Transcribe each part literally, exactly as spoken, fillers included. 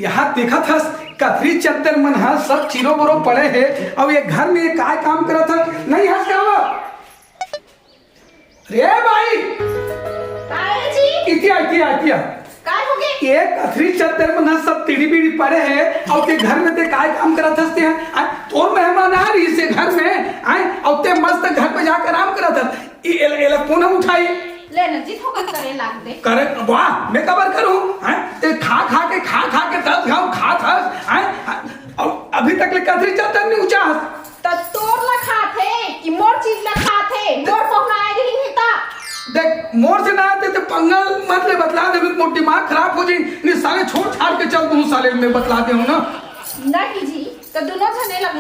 यहाँ देखत हस, कथरी चद्दर मन ह सब चिरो बोरो पड़े हे, अउ ये घर में ये काय काम करत हस? नहीं हस का वो? रे भाई! काय जी? इतिया, इतिया, इतिया। काय हो गे? ये कथरी चद्दर मन ह सब तिड़ी बिड़ी पड़े हे, अउ ते घर में ते काय काम करत हस ते ह? आ, तोर मेहमान आ रहिस हे घर में, आय, अउ ते मस्त घर में जाके आराम करत हस। ए-, एला, एला कोन ह उठाही? ले ना जी, थोकन करे लाग दे। करे, वाह, मैं कबर करूं, हैं? ते खा, खा के, खा, खा के दस घाव खात हस, हैं? अउ अभी तक ले कथरी चद्दर नहीं उचाहस। त तोर ला खात हे कि मोर चीज ला खात हे? मोर पहुना आए रही हे ता। देख, मोर से ना आते ते पंगा मत ले, बतला दे, मोर दिमाग खराब हो जाई। नहीं साले, छोड़ छाड़ के चल दूं साले, मैं बतला दे हूं ना। नहीं जी, त दोनों झने ला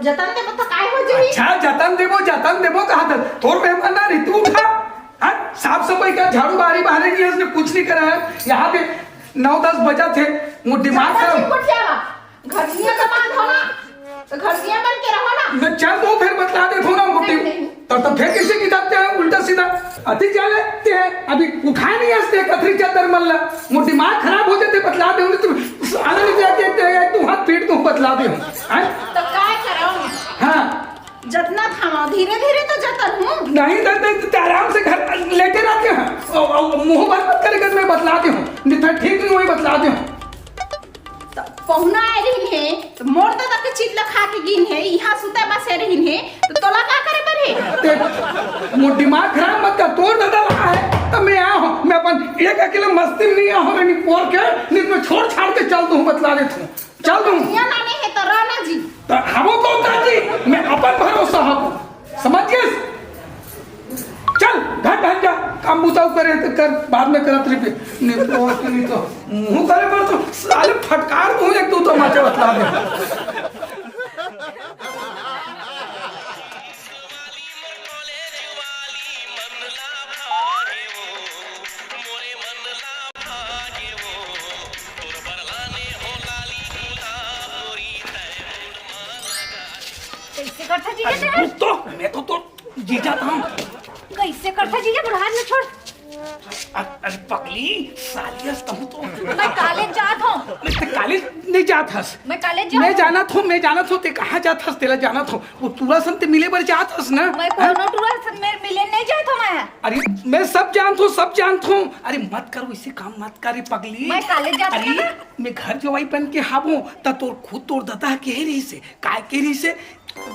जतन देबो त काय हो जाही? अच्छा, जतन देबो, जतन देबो कहा था? तोर मेहमान ना रही, तू उठा। हाँ? साफ सफाई का, झाड़ू बाहरी बाहरे नहीं है, उसने कुछ नहीं करा है। यहाँ पे नौ दस बजा थे, वो दिमाग ज्यादा खराब। चुप उठ जावा। घटिया तो बांध हो ना, तो घटिया बन के रहो ना। मैं चल दूं, फिर बतला दे, थोड़ा मोटी। नहीं, नहीं। तो, तो फिर किसी की जाते हैं उल्टा सीधा। अति जा लेते हैं, अभी उठाए नहीं हंसते, कथरी चद्दर मल्ला। वो दिमाग खराब हो जाते, बतला दे उन्हें, तुम आने नहीं जाते, तू हाथ पीट दूं, बतला दे। हैं? तो काय करो? हाँ। जतना थामा, धीरे धीरे तो जतन हूँ। नहीं, नहीं, नहीं, तो आराम से घर लेटे रहते हैं। और, और मुंह बंद मत करेगा, मैं बतलाते हूँ। नहीं तो ठीक नहीं, वही बतलाते हूँ। त पहुना आए रहिन हे, त मोर ददा के चीज ला खा के गिन हे, इहाँ सुते बसे रहिन हे, त तोला का करे बर हे? ते मोर दिमाग खराब मत कर, तोर ददा ला है, त मैं आया हूँ, मैं अपन एक अकेले मस्ती में नहीं आया हूँ, नहीं पोर के, नहीं तो मैं छोड़ छाड़ के चल दूँ, बतला देता हूँ। चल दूं। यहाँ लाने है तो रहना जी। तो हवो तो दादी, मैं अपन भरोसा हवो। समझ गए? चल, घर ढंग जा, काम बुताऊ करे तो कर, बाद में करत रही। नहीं तो, नहीं तो, मुंह करे पर तो साले फटकार दूं एक दो तो माचे बतला दे। कैसे करता जीजा अरे तेरा? रुक तो, मैं तो, तो जीजा था। कैसे करता जीजा, बुढ़ान में छोड़। अरे, अरे पगली, साली हस तहूँ तो। मैं कॉलेज जात हूँ। मैं तो कॉलेज नहीं जात हस। मैं कॉलेज जात मैं हूँ। जानत हूँ, मैं जानत हूँ, ते कहाँ जात हस, तेला जानत हूँ। वो टूरा सन ते मिले बर जात हस ना? मैं हाँ? कोनो टूरा सन मेरे मिले नहीं जात हूँ मैं। अरे, मैं सब जानत हूँ, सब जानत हूँ। अरे मत करो इसे काम, मत करे पगली। मैं कॉलेज जात हूँ अरे, ना। मैं घर जवाई बन के हावो, त तोर खुद तोर ददा के रही से, काय के रही से,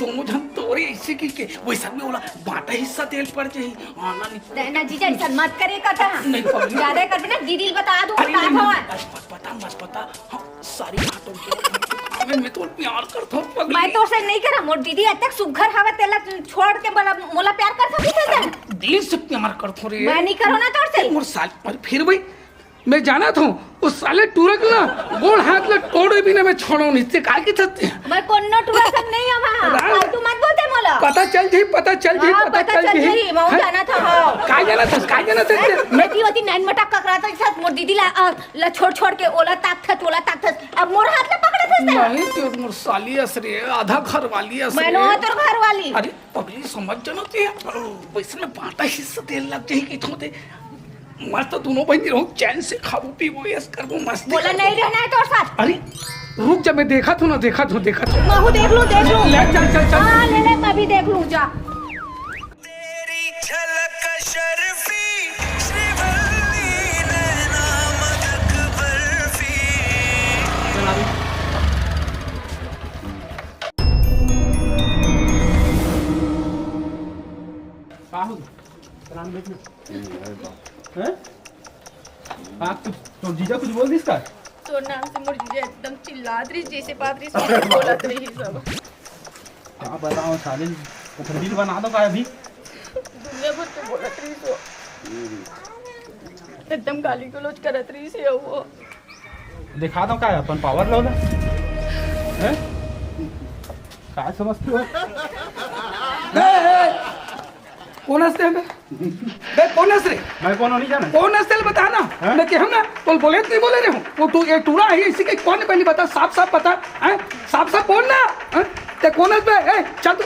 दोनों झन तोरे ऐसे की के, वैसा में ओला बांटा हिस्सा देल पड़ जाही। आना नहीं पड़े। ना जीजा, ऐसा मत करे कथा। नहीं पगली। ज्यादा कर ना, दीदी बता दूँ, अरे बता नहीं, दो। नहीं, मत, मत बता, मत बता। हाँ, सारी बातों के मैं, मैं तो प्यार करता हूँ पगली। मैं तो से नहीं करा, मोर दीदी अतक सुघर हवा तेला छोड़ के बोला, मोला प्यार कर सकती है अरे, दिल से प्यार करता हूँ रे। मैं नहीं करो ना तोर से। मोर साल, अरे फिर भाई, मैं जानत हूँ, उस साले टूरा के ना गोड़ हाथ ला तोड़े बिना मैं छोड़ो नहीं, ते काय की थत्ते? मैं कोनो टूरा सब नहीं हूँ वहाँ। राम। फालतू मत बोलते मोला। पता चल जाही, पता चल जाही, हाँ, पता पता चल चल जाही। जाही, मैं हैं? जानत हूँ, हाँ। काय जानत हस, काय जानत हस? हैं? मैं होती होती नैन मटक ककरा तो साथ मोर दीदी ला, अ, ला छोड़ छोड़ के ओला ताकथस, ओला ताकथस। अब मोर हाथ ला पकड़त हस ते। नहीं, तो मोर साली अस रे, आधा घर वाली अस मैं रे। नो तोर घर वाली। अरे, पगली समझ जाना ते, वैसे में बांटा हिस्सा देल लग जाही कि थोते। मस्त दोनों बहन रहूं, चैन से खाबो पीबो, ऐस करबो मस्त। बोला नहीं रहना है तोर साथ। अरे रुक जा, मैं देखा थू ना, देखा थू, देखा थू। महू देख लूं, देख लूं। ले चल, चल, चल। हाँ, ले ले, मैं भी देख लूं, जा। तेरी झलक शर्फी, श्रीवल्ली नैना मदक बर्फी। का हो? प्रणाम बेटा। हैं? का कुछ, तोर जीजा कुछ बोल दिस का? तोर नाम से मोर जीजा एकदम चिल्लात रही, जैसे बात रही, सब बोलत रही सब। का बताओ साले, ओकर बिल बना दो का अभी? दुनिया भर के बोलत रही सो। एकदम गाली गलौज करत रही से वो। दिखा दो का अपन पावर लो ना। हैं? का समझते हो? ए, ए, कौन हंसते हैं बे? बे, कौन हंस रे? मैं कौन हूँ, नहीं जाना? कौन हंसते हैं, बता ना। हैं? मैं कहूँ ना, बोल, बोले तो नहीं बोले रे हूँ। वो तू, ये टूरा है, इसी के कौन है पहले बता, साफ साफ बता, हैं? साफ साफ बोल ना, हैं? ते कौन हंस बे? ए, चल तू,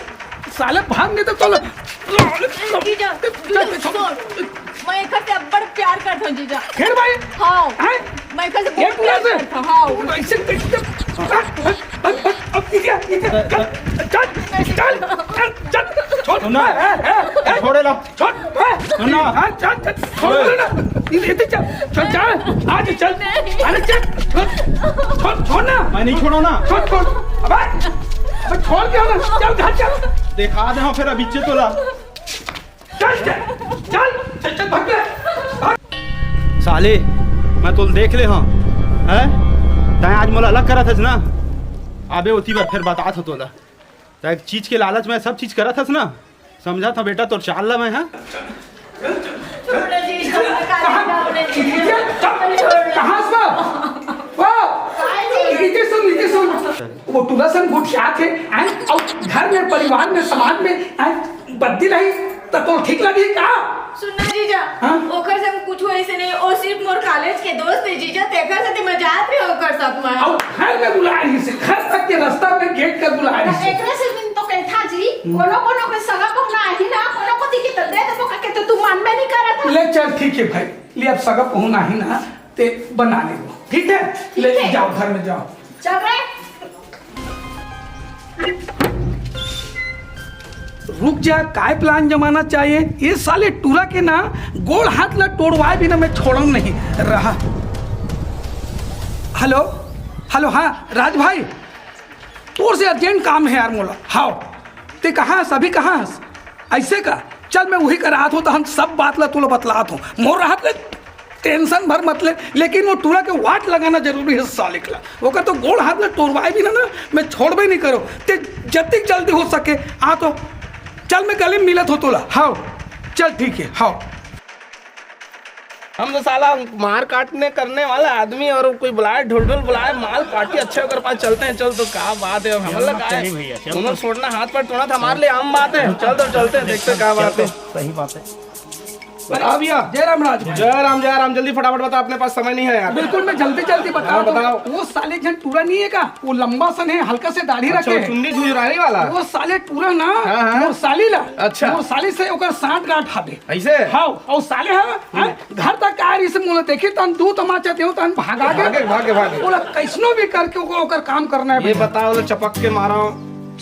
साले भाग नहीं तो चल। जीजा, चल, जीजा, चल, चल। सुन, मैं एकर से अब्बड़ प्यार करत हूँ, जीजा। फिर भाई? हाँ। हैं? मैं कल से ये पूरा से? हाँ। ऐसे, ऐसे, अब, अब, अब, अब, इधर, इधर, चल, चल, चल, चल, चल, छोड़। सुन ना। ए, ए, ए, ए, छोड़े ला। छोड़, ए, सुन ना। हाँ, चल, चल, छोड़, ओए। ना। इधर चल, चल, चल, आज चल। नहीं। अरे चल, छोड़, छोड़, छोड़ ना। मैं नहीं छोड़ा ना। छोड़, छोड़। अबे, अबे छोड़ दिया ना। चल, घर चल। दिखा दे, हाँ, फिर अभी तोला। चल, चल, चल, चल, चल, भाग ले, भाग। साले, मैं तोला देख ले हंव, हैं? तैं आज मोला अलग करत हस ना? अबे ओती बर फिर बतात हंव तोला। तैं एक चीज के लालच में सब चीज करत हस ना? समझत हंव बेटा तोर चाल ला मैं, हाँ? छोड़ दे जी, छोड़ दे, कहाँ? कहाँ से? वाह! इधर सुन, इधर सुन। वो टूरा सन गोठियात हे, हैं? अउ घर में, परिवार में, समाज में, हैं? बदली रही, त तोला ठीक लगही का? सुन ना जीजा, हाँ? ओकर संग कुछु अइसे नहीं, वो सिर्फ मोर कॉलेज के दोस्त हे जीजा, तेकर सेती मैं जात रहेंव ओकर साथ में। अउ घर में बुलाए रहिस, घर तक के रास्ता में गेट कर बुलाए रहिस। एकरे से दिन तो कहथा जी, हम्म। कोनो कोनो के सगा पहुना आही ना, कोनो कोती के त दे देबो कहिके त तू मानबे नहीं करत हस। ले चल ठीक हे भाई, ले अब सगा पहुना आही ना, ते बना लेबो, ठीक हे? ठीक ले हे। जाओ घर में जाओ। चल रे। रुक जा, काय प्लान जमाना चाहिए? ये साले टूरा के ना गोड़ हाथ ला टोड़वाए बिना मैं छोड़न नहीं रहा। हेलो, हेलो, हाँ राज भाई, तोर से अर्जेंट काम हे यार मोला। हाव, ते कहाँ हस? अभी कहाँ हस? अइसे का? चल मैं उही करा आत हंव, त हम सब बात ला तोला बतलात हंव। मोर रहत ले टेंशन भर मत ले, लेकिन वो टूरा के वाट लगाना जरूरी हे साले के ला। ओकर तो गोड़ हाथ ला टोड़वाए बिना ना मैं छोड़बे नहीं करों। ते जतिक जल्दी हो सके आ तो। चल मैं गली में मिलत हंव तोला। हाव, चल ठीक हे, हाव। हम तो साला मार काटने करने वाला आदमी और कोई बुलाए, ढोल ढोल बुलाए, माल पार्टी अच्छे ओकर पास चलते हैं। चल तो का बात हे, अब हमन ला का हे? चली भैया, चल उन्होंने तो। छोड़ना हाथ पर टूरा था, हमारे लिए आम बात हे। चल तो चलते हैं, देखते हैं का बात हे। सही बात हे। बता भैया। जय राम राज भाई। जय राम, जय राम। जल्दी फटाफट बता, अपने पास समय नहीं है यार। बिल्कुल, मैं जल्दी जल्दी बता हाँ, दूं। बताओ। वो साले एक झन टूरा नहीं हे का? वो लंबा सन हे, हल्का से दाढ़ी अच्छा, रखे वो हे। चुन्नी झुझरानी वाला? वो साले टूरा ना, हाँ, हाँ। मोर साली ला। अच्छा। मोर साली से ओकर सांठ गांठ हावे। अइसे? हाव, अउ साले हा, हाँ, घर तक आए रहिस, मोला देखे तहन दू तमाचा देंव, तहन भागा गे। भागे, भागे, भागे। मोला कइसनो भी करके ओकर, ओकर काम करना हे ये भैया। बताओ, तो चपक के मारा।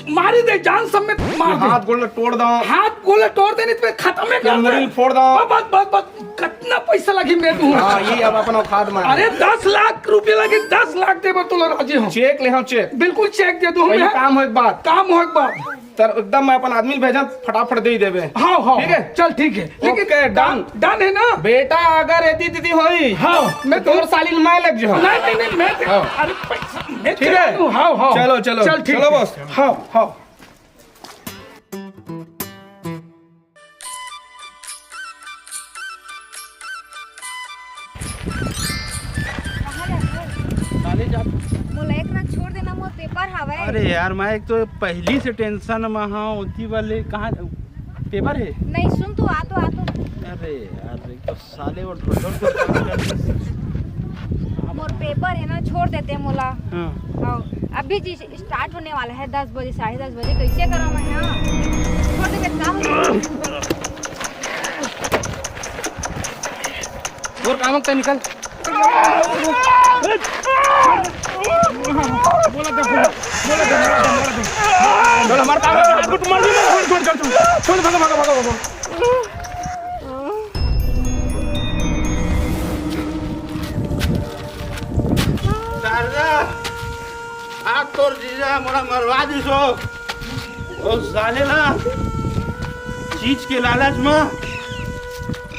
मारी दे, जान समेत मार दे। हाथ गोड़ ला टोड़ दंव। हाथ गोड़ ला टोड़ दे, नहीं तो खतम हे कर दे। मुड़ी फोड़ दंव। बस, बस, बस, बस, कतना पैसा लगही मैं दूं? हाँ, ये अब अपन औकात में। अरे, दस लाख रुपया लगही, दस लाख दे बर तोला राजी हंव। चेक ले हंव, चेक। बिल्कुल चेक दे दूं भाई, मैं। काम होय के बाद। काम होय के बाद। त एकदम मैं अपन आदमी ल भेजंव, फटाफट दे देबे। हाँ, हाँ, ठीक हे? चल ठीक हे। लेकिन ओके, डन। डन हे ना? बेटा अगर एती तेती होही, हाँ, मैं तो तोर साली ल मैं लेग जाहूं। नहीं, नहीं, नहीं, मैं हाँ। अरे पैसा मैं ठीक हे? चला दूं, हाँ, हाँ। चलो, चलो, चल ठीक चलो हे। बॉस। हाँ, हाँ। कहाँ जात हस? कॉलेज जात हंव। मोला एक ना छोड़ देना, मोर पेपर हवय। अरे यार, मैं एक तो पहिली से टेंशन में हंव, ओती वाले कहाँ पेपर हे? नहीं, सुन तू, आ तो, आ तो। अरे यार, एक तो साले वो ढोल ढोल के काम करते। मोर पेपर हे ना, छोड़ देते मोला। हाँ। हाँ, अभी जी स्टार्ट होने वाला है दस बजे, साढ़े दस बजे, कैसे करा मैं यहाँ? छोड़ दे, का हो? और काम का निकल। बोला दे, बोला, बोला दे, बोला दे, बोला दे। चल, हमारे काम है, आपको तुम्हारे भी छोड़, छोड़, छोड़, छोड़, छोड़, भागो, भागो, भागो, भागो। दादा, आज तोर जीजा मोला मरवा दिस हो। ओ साले ना, चीज के लालच में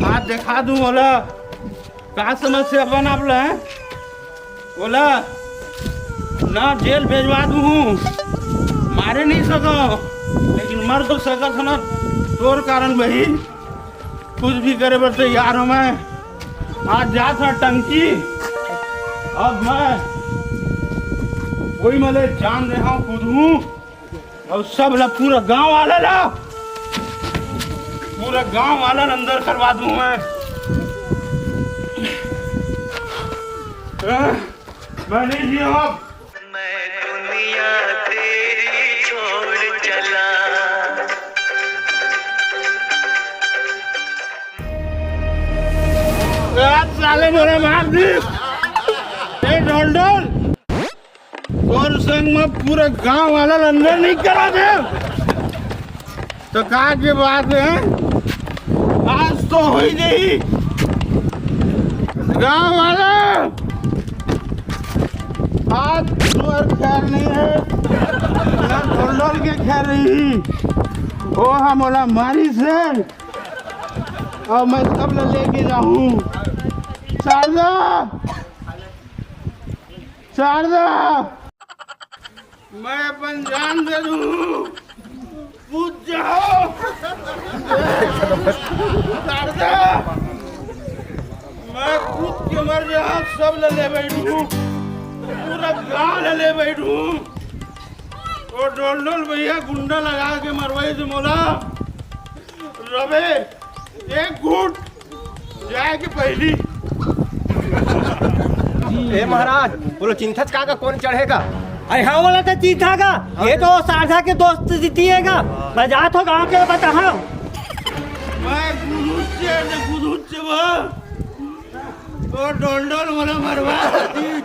आज देखा दूं ओला, का समस्या बना बोला है? ओला ना जेल भेजवा दूं, मारे नहीं सको, लेकिन मर तो सकत हंव ना तोर कारण भाई। कुछ भी करे बर तैयार हंव मैं। आज जात हंव टंकी, अब मैं कोई मले जान दे हंव, कूदहूं। अउ सब ला, पूरा गांव वाला ला, पूरा गांव वाला ला अंदर करवा दूं मैं। मैं नहीं जिया अब। मैं दुनिया तेरी छोड़ चला। साले मोला मार दिस। डोल डोल, तोर संग में पूरा गांव वाला ल अंदर नहीं करा दे। तो का के बात है, आज तो हो ही गई गांव वाला। आज तोर खैर नहीं है, ना ढोलढोल के खैर रही। ओ हम ओला मारी से, और मैं सब ल लेके जाऊं। शारदा, शारदा, मैं अपन जान दे दूं, पूछ जाओ। शारदा, मैं कूद के मर जाओ, सब ल ले बैठूं, पूरा गांव ल ले बैठूं। ओ डोल डोल भैया गुंडा लगा के मरवाई दे मोला। रबे, एक घूट जाए के पहली। ए महाराज, बोलो चिंथस का का कोन चढ़ेगा? अरे हाँ, बोला तो चीथा का, ये तो शारदा के दोस्त जीती है का। मैं जात हो गांव के बताहा। मैं गुरुचे न गुरुचे वो, तो डोल डोल मोला मरवा दी।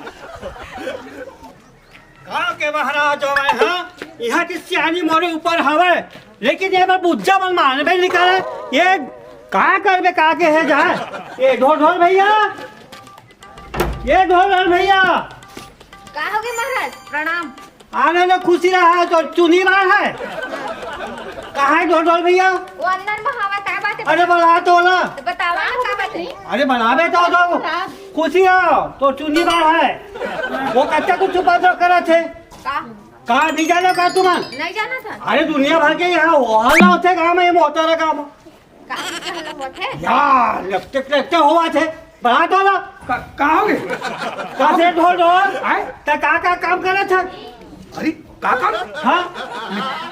गांव के महाराज हवय, हाँ? इहाँ के सियानी मोरे ऊपर हवय, लेकिन ये बर बुज्जा मन मानबे नइ करय। ये का करबे, का के हे जाय? ये ढोल ढोल भैया, ये ढोल ढोल भैया। का होगे महाराज? प्रणाम। आने ले खुशी रहा तो चुनी बार है। कहाँ है ढोल ढोल भैया? वो अंदर में हवा, का बात है? अरे बला तो ला। तो बतावा ना, का बात है? अरे बनावे तो दो। खुशी हो तो चुनी बार है। वो कच्चा कुछ उपद्रव करत है। का? का नहीं जानो का तुमन? नहीं जाना था। अरे दुनिया भर के यहाँ हल्ला होथे गाँव में, ये मोहतरा गाँव में। का हल्ला होथे? यार, लपटे लपटे हुआ थे। बड़ा तो ला। का, का हो गए? का से ढोल ढोल? आए? त का का काम करत है? अरे, का काम? हाँ?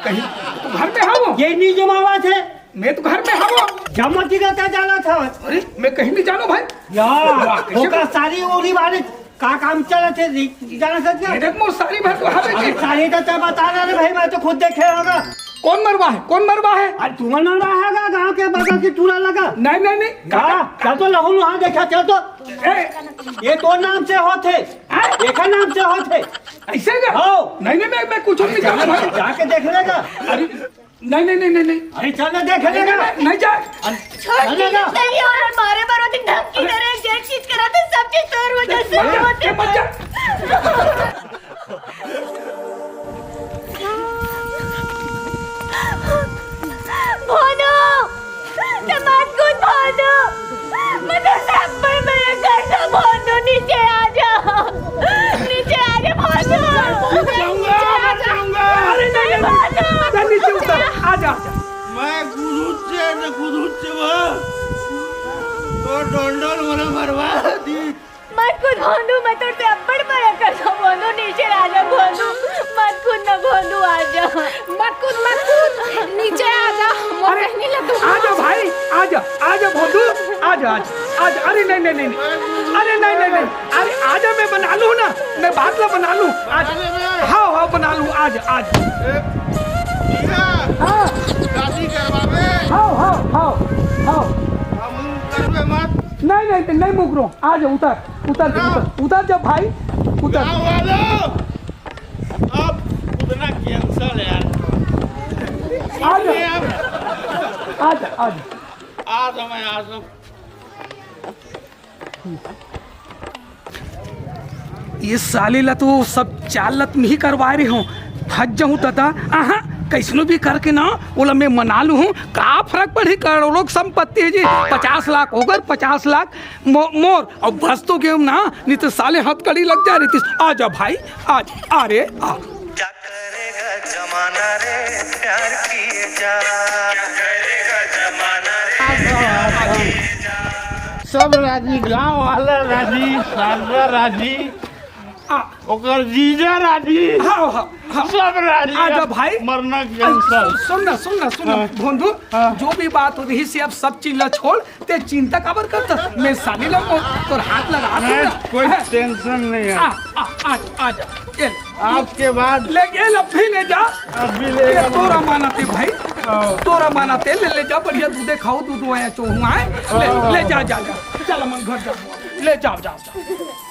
कहीं तो घर में हवो। ये नहीं जमावा थे। मैं तो घर में हवो। जमती रहता जाना था। अरे, मैं कहीं नहीं जानो भाई। यार, वाह, कैसे ओकर सारी ओरी बारे का काम चलत हे, नहीं जाना सच का? ये देख, मोर सारी भर तो हवे अरे, के। सारी तो तब बता रहा रे भाई, मैं तो खुद देखे होगा। कौन मरवा है? कौन मरवा है? अरे, तुमन मरवा है का? गांव के बगल की टूरा लगा। नहीं, नहीं, नहीं। का? चल तो लहू लुहा देखा, चल तो। ए, ये तो नाम से होत है। हैं? एकर नाम से होत है। ऐसे का? हाँ। नहीं, नहीं, मैं, मैं कुछ नहीं जाना भाई। जाके देख लेगा। अरे, नहीं, नहीं, नहीं, नहीं, नहीं। अरे चल ना देख नहीं, लेगा। नहीं, नहीं, नहीं जाए। अरे छोड़ चल दे लेगा। ना। तेरी और मारे मरो दिन धमकी दे रहे, जे चीज करा थे, सब चीज तोर वजह से अरे, होते ये मत जा। भानु, ते मत कूद भानु। मैं तो सब पर मेरे घर का भानु, नीचे आ जा। नीचे आ जा भानु। जाऊंगा, नीचे आ जा। जाऊंगा। अरे नहीं, नहीं, नहीं, भानु। नहीं, नीचे उतर। आ जा, आ जा। मैं गुरुचे न गुरुचे वो। तो डोल डोल मोला मरवा दी। मत कूद भोंदू, मैं तोर से अब्बड़ मया करथंव भोंदू, नीचे आ जा भोंदू, मत कूद ना भोंदू, आ जा। मत कूद, मत कूद, नीचे आ जा, मोर अरे, बहनी ला तू आ जा भाई, आ जा, आ जा भोंदू, आ जा, आ जा, आ जा। अरे नहीं, नहीं, नहीं, नहीं, अरे नहीं, नहीं, नहीं, अरे आ जा, मैं बना लूँ ना, मैं बात ला बना लूँ, आ जा। हाँ, हाँ, बना लूँ, आ जा, आ जा। हाँ। हाँ, हाँ, हाँ, हाँ। नहीं, नहीं, नहीं, नहीं मुकरो, आ जा, उतर। उतर, उतर, उतर जा भाई, उतर। गाँव वालों, अब उतना cancel है यार। आ जा। ये अब आ जा, आ जा। आ जाओ, मैं आ जाओ। ये साले ला तो सब चाल ला तो नहीं करवा रहे हो। फंस जाऊं दादा, आहा, कैसनो भी करके ना, ओला मैं मना लूं हूं। का फर्क पड़ी, करोड़ों की संपत्ति है जी, पचास लाख ओकर, पचास लाख मो-, मोर। अब बस तो गेम ना, नहीं तो साले हथकड़ी लग जा रही थी। आ जा भाई, आ जा, अरे आ। क्या करेगा जमाना रे प्यार किए जा, क्या करेगा जमाना रे प्यार किए जा। सब राजी, गांव वाला राजी, सारा राजी। आ। ओकर जीजा राजी। हाँ, हाँ, हाँ। सब राजी। आ जा अब भाई। मरना आ, cancel। सुन ना, सुन ना, सुन ना, हाँ। भोंदू, हाँ। जो भी बात हो रही से अब सब चीज ला छोड़, ते चिंता काबर करता? मैं साली ला को-, तोर हाथ लगा दूंगा। नहीं, कोई हाँ। Tension नहीं है। आ, आ, आ, आ जा, ये ले। आज के बाद ले, ये ले, अभी ले जा। अभी ले ये जा। तोर अमानत है भाई, हाँ। तोर अमानत है, ले, ले जा, बढ़िया दूधे खाओ, दूध आया चोहुआ है, ले, हाँ। ले जा, जा, जा, चल मन घर जा, ले जाओ, जाओ, जाओ।